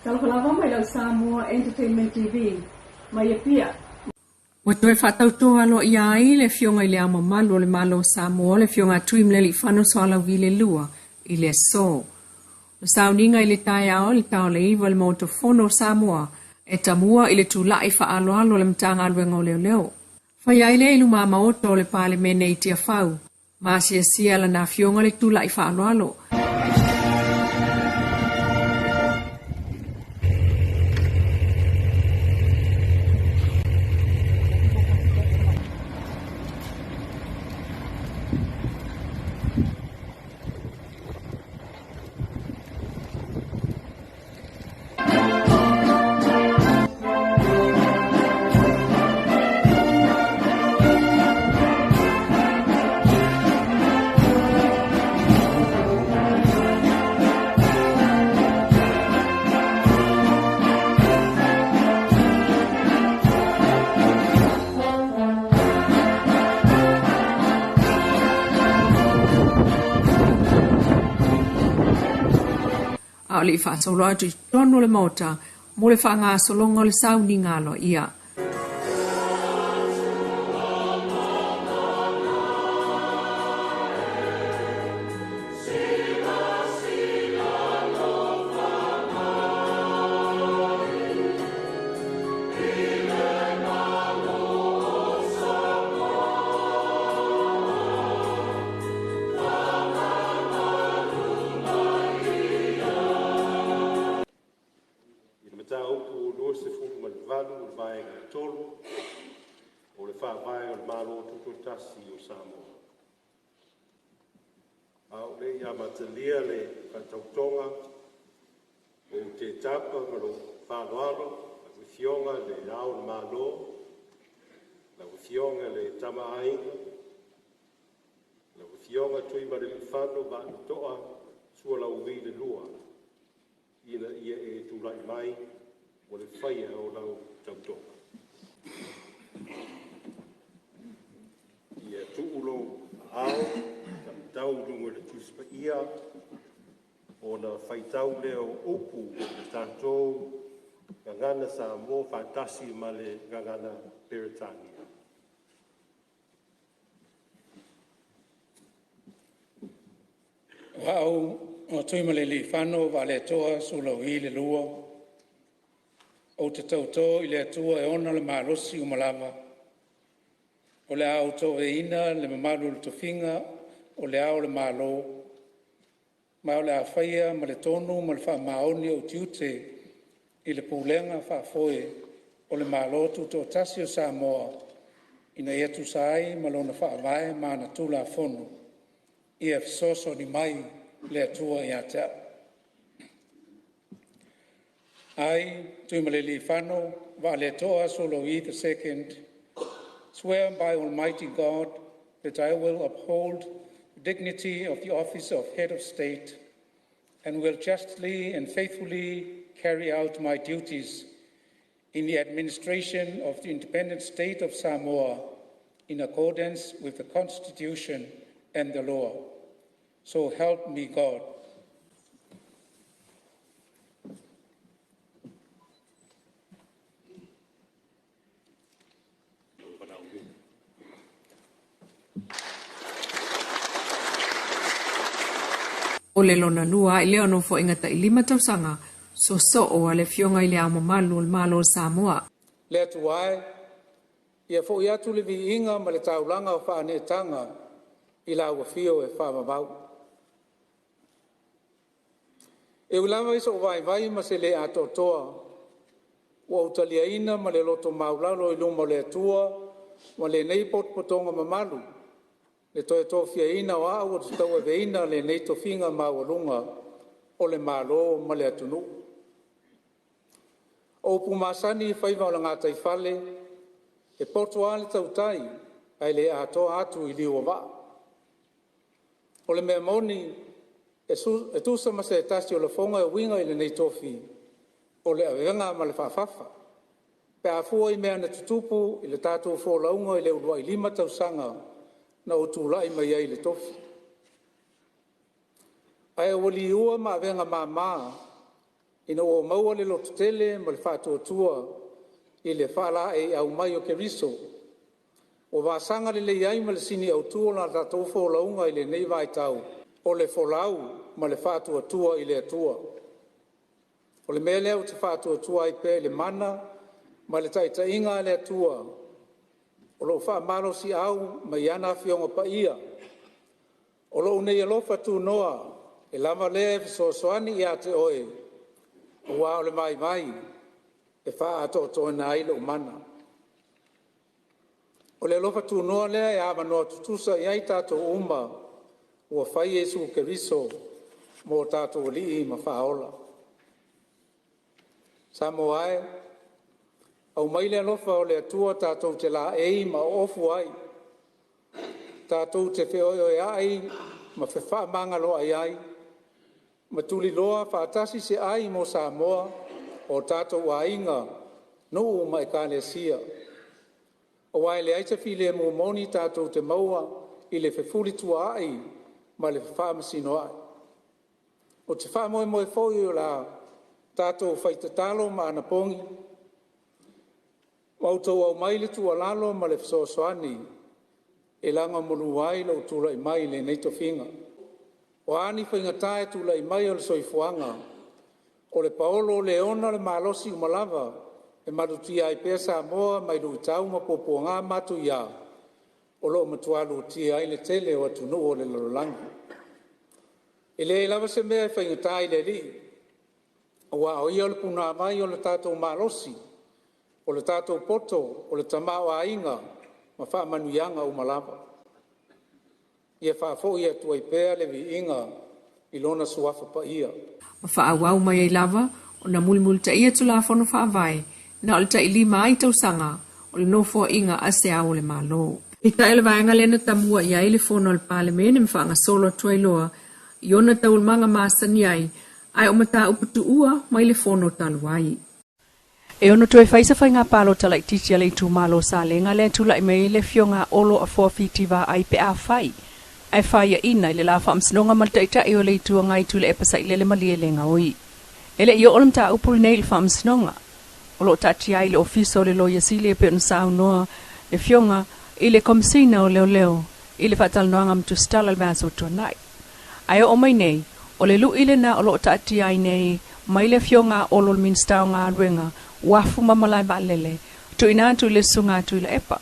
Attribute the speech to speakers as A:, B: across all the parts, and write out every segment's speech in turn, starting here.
A: Talofa lava mai lau Samoa Entertainment TV mai Apia. Ua toe faatauto aloaia ai le Afioga i Le Ao Mamalu o le Malo o Samoa, le Afioga a Tuimalealiifano Sualauvi II i le aso. O le sauniga i le taeao i le ta o le 9 i le Maota Fono o Samoa e tamua i le tulai faaaloalo a le Matagaluega o Leoleo. Fai ai lea i luma maota o le Palemene i Tiafau, ma asiasia lana afioga le tulai faaaloalo. A o le i faasolo atu i totonu o le Maota mo le faagasologa o le sauniga aloaia.
B: I le Mataupu 28 o le Vaega 3 o le Faavae o le Malo Tutoatasi o Samoa. A o le i amatalia le faatautoga, ou te tapa ma lou faaaloalo lau Afioga i Le Ao o le Malo, lau Afioga i le Tama a Aiga, lau Afioga Tuimalealiifano Vaaleto'a Sualauvi II, ina ia e tulai mai mo le faia o lau tautoga. Ia tuu lou aao taumatau i luga o le Tusi Paia ona faitau lea o upu i le tatou Gagana Samoa faatasi ma le Gagana Peretania.
C: O A'u o Tuimalealiifano Vaaleto'a Sualauvi II, ou te tauto i le Atua e ona le malosi uma lava, o le a ou tauaveina le mamalu o le tofiga o Le Ao o le Malo, ma o le a faia ma le tonu ma le faamaoni ou tiute i le pulega faafoe o le Malo Tutoatasi o Samoa, ina ia tusa ai ma lona Faavae ma ana Tulafono. Ia fesoasoani mai le Atua ia te a'u. I, Tuimalealiifano Vaaleto'a Sualauvi II, swear by Almighty God that I will uphold the dignity of the office of Head of State and will justly and faithfully carry out my duties in the administration of the independent state of Samoa in accordance with the Constitution and the law. So help me God.
A: O le lona lua ai lea o Nofoaiga tai 5 tausaga soosoo a le Afioga i Le Ao Mamalu o le Malo o Samoa.
C: Le Atua e, ia fo'i atu le viiga ma le taulaga o faaneetaga i lau afio e faavavau. E ui lava i so'u vaivai ma se lē atoatoa, ua ou taliaina ma le loto maualalo i luma o le Atua ma lenei potopotoga mamalu le toe tofiaina o a'u ou te tauaveina lenei tofiga maualuga o le Malo ma le atunuu. O upu masani i faiva o le gataifale, e poto a le tautai ae le atoa atu i liu o vaa. O le mea moni, e tusa ma se tasi o lafoga e uiga i lenei tofi, o le avega ma le faafafa pe a fua i mea na tutupu i le tatou folauga i le uluai 5 tausaga na ou tulai mai ai i le tofi. Ae ua liua ma avega mama Ina ua ou maua le lototele ma le faatuatua i le faalaeiau mai o Keriso ua vasaga lelei ai ma le sini autu o la tatou folauga i lenei vaitau, o le folau ma le faatuatua i le Atua. O le mea lea ou te faatuatua ai pea i le mana ma le taitaiga a le Atua o loo faamalosiau mai ana Afioga Paia. O lou nei alofa tunoa e lava lea e fesoasoani ia te oe, aua o le vaivai e faaatoatoaina ai lou mana. O le alofa tunoa lea e avanoa tutusa i ai tatou uma ua fai Iesu Keriso mo tatou Alii ma Faaola. Samoa e, aumai le alofa o le Atua tatou te laei ma oofu ai, tatou te feoeoea'i ma fefaamagaloa'i ai, ma tuliloa faatasi se ai mo Samoa, o tatou aiga, nuu ma Ekalesia. Aua e leai se filemu moni tatou te maua i le fefulituaa'i ma le fefaamasinoa'i. Ou te faamoemoe foi o le a tatou fai tatalo ma anapogi, ma outou aumai le tuualalo ma le fesoasoani e lagomalua ai lou tulai mai i lenei tofiga. O a ni faigata e tulai mai o le soifuaga, o le paolo le ona le malosi uma lava e malutia ai pea Samoa mai luitau ma puapuaga matuia o lo o matua luatia ai le tele o atunuu o le lalolagi. E leai lava se mea e faigata i le Alii aua o Ia o le punavai o le tatou malosi, o le tatou poto, o le tamaoaiga ma faamanuiaga uma lava. Ia faafoi atu ai pea le viiga i Lona Suafa Paia.
A: Ma faaauau mai ai lava ona mulimulitaia Tulafono Faavae na o le tai 5 ai tausaga o le nofoaiga a se Ao o le Malo. Peitai o le vaega lea na tamua i ai le fono a le Palemene ma faagasolo atu ai loa i ona taualumaga masani ai, ae o mataupu tuua mai le fono talu ai. E ono toe fai se faiga palota laitiiti a le itumalo o Salega lea e tulai mai ai le Afioga a Olo Afoa Fiti Vaai pe afai ae faiaina i le la faamasinoga ma le Taitai o le Itu Agai Tuilaepa Sailele Malielegaoi. E le i oo le mataupu lenei i le faamasinoga. O lo o taatia ai i le Ofisa o le Loia Sili e pei ona saunoa le Afioga i le Komesina o Leoleo i le faatalanoaga ma Tusitala i le vaiaso ua tuanai. Ae oo mai nei, o le lu'i lena o lo o taatia ai nei mai le Afioga a Olo le Minisita o Galuega, Uafu ma Malae Vaalele, tuuina atu i le Susuga a Tuilaepa.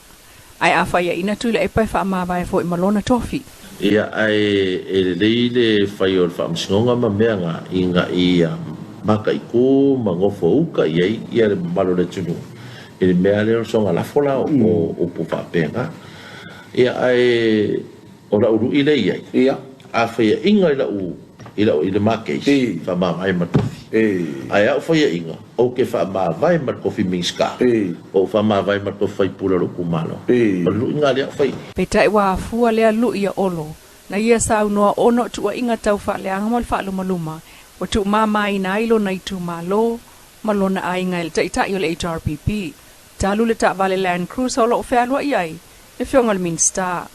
A: Ae a faiaina Tuilaepa e faamavae foi ma lona tofi.
D: Ia, ae e lelei le fai o le faamasinoga ma mea na ina ia mataitu ma nofouka i ai ia le mamalu o le atunuu i le mea lea o le soona lafo la o upu faapena. Ia, ae o lau lui lea i ai, a faiaina i lau i lau i le ma case, faamavae ma le tofi. Ae a ou faiaina, ou te faamavae ma le tofi Minisita, po o faamavae ma le tofi faipule o lou itumalo. O le lui lena lea o fai.
A: Peitai ua afua lea lui ia Olo, na ia saunoa ona o tuuaiga tau faaleaga ma le faalumaluma ua tuumamaina ai lona itumalo ma lona aiga e le Taitai o le HRPP, talu le taavale Land Cruiser o lo o fealuai ai le Afioga i le Minisita.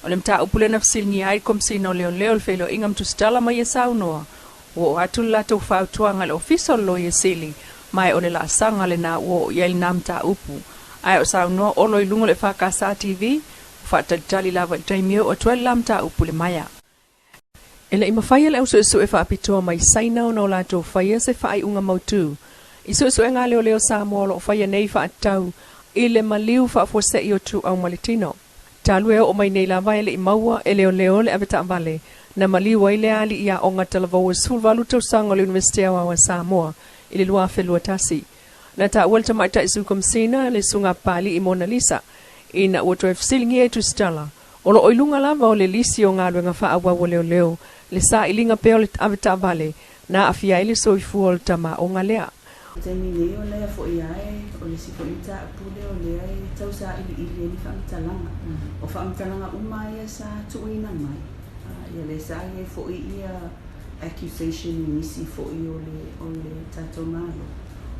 A: O le mataupu lea na fesiligia ai le Komesina o Leoleo i le feiloaiga ma Tusitala ma ia saunoa, ua oo atu le latou fautuaga i le Ofisa o le Loia Sili, ma e o le laasaga lena ua oo i ai lena mataupu. Ae o saunoa Olo i luga o le EFKS TV, ua faatalitali lava i le taimi e oo atu ai le la mataupu i le maea. E le i mafai e le au suesue faapitoa mai Saina ona o latou faia se faaiuga mautu i suesuega a leoleo Samoa o lo o faia nei faatatau i le maliu faafuasei o Ituau ma le Tino. Talu e oo mai nei lava e le i maua e leoleo le avetaavale na maliu ai le alii aoga talavou e 18 tausaga o le Iunivesite Aoao a Samoa i le 2021. Na taua le tamaitai Sui Komesina le Susuga a Papalii Mona Lisa ina ua toe fesiligia e Tusitala O lo o i luga lava o le lisi o galuega faaauau a leoleo le sailiga pea o le avetaavale na aafia ai le soifua o le tama aoga lea.
E: Taimi nei o lea foi lava e, o le isi foi mataupu lea o lea e tau sailiili ai ni faamatalaga. O faamatalaga uma ia sa tuuina mai, ia lea sa i ai foi ia accusation i nisi foi o le, o le tatou Malo,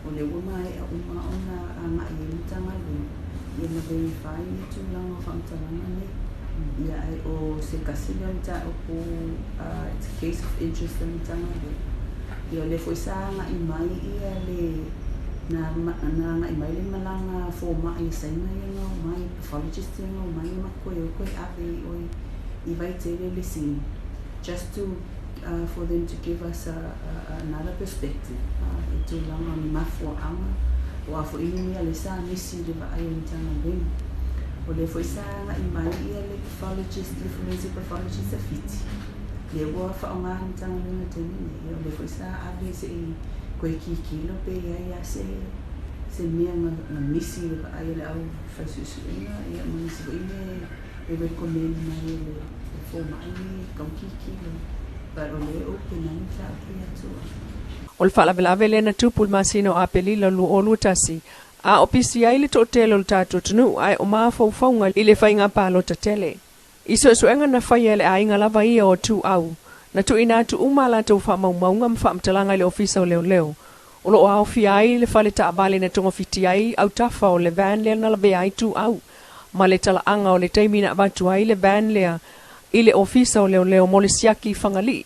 E: o lea ua maea uma ona agai i ai Matagaluega, ia ma verify ia tulaga o faamatalaga nei. Ia ae o se tasi lea o mataupu, it's a case of interest a le Matagaluega. Ia o lea foi sa agai mai ia le na na agai mai le malaga a fomai a Saina ia na omai, pathologist ia na omai ma koe o koe ave i oi i Vaitele le scene just to uh, for them to give us a, a, another perspective uh, i tulaga o ni mafuaaga o a foi ni mea le sa misi i le vaai o le Matagaluega. O lea foi sa agai mai ia le pathologist, le forensic pathologist a Fiti, lea ua faaaoga e le Matagaluega i le taimi nei, ia o lea foi sa ave se i koe kikilo pe i ai lava se se mea na, na misi i le vaai a le au fai suesuega, ia ma nisi foi mea e recommend mai e le, le fomai nei e tau kikilo. But o lea e open ai le mataupu ia Tua.
A: O le faalavelave lea na tupu i le masina o Aperila 2021, a o pisi ai le toatele o le tatou atunuu ae o mafaufauga i le faiga palota tele. I suesuega na faia e le aiga lava ia o Tuau, na tuuina atu uma a latou faamaumauga ma faamatalaga i le Ofisa o Leoleo. O lo o aofia ai le fale taavale na togafiti ai autafa o le van lea na lavea ai Tuau, ma le talaaga o le taimi na avatu ai le van lea i le Ofisa o Leoleo mo le siaki i Fagalii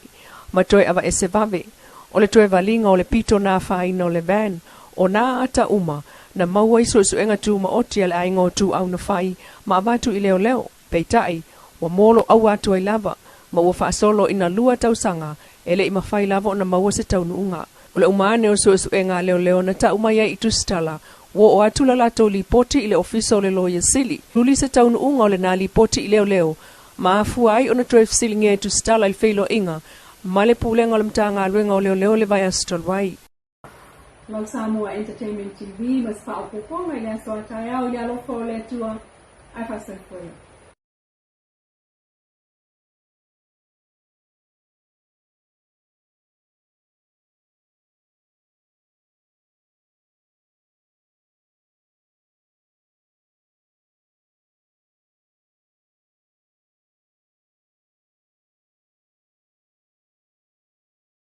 A: ma toe avaese vave. O le toe valiga o le pito na afaina o le van, o nā ata uma na maua i suesuega tumaoti a le aiga o Tuau na fai ma avatu i leoleo. Peitai, ua moloaua atu ai lava, ma ua faasolo ina lua tausaga e le i mafai lava ona maua se taunuuga. O le uma ane o suesuega a leoleo na tau mai ai i Tusitala, ua oo atu la latou lipoti i le Ofisa o le Loia Sili. Luli se taunuuga o lena lipoti i leoleo, ma afua ai ona toe fesiligia e Tusitala i le feiloaiga ma le Pulega o le Matagaluega o Leoleo i le vaiaso talu ai. Lau Samoa Entertainment TV ma se faaopoopoga i le aso a taeao i le alofa o le Atua, ae faasoifua ia.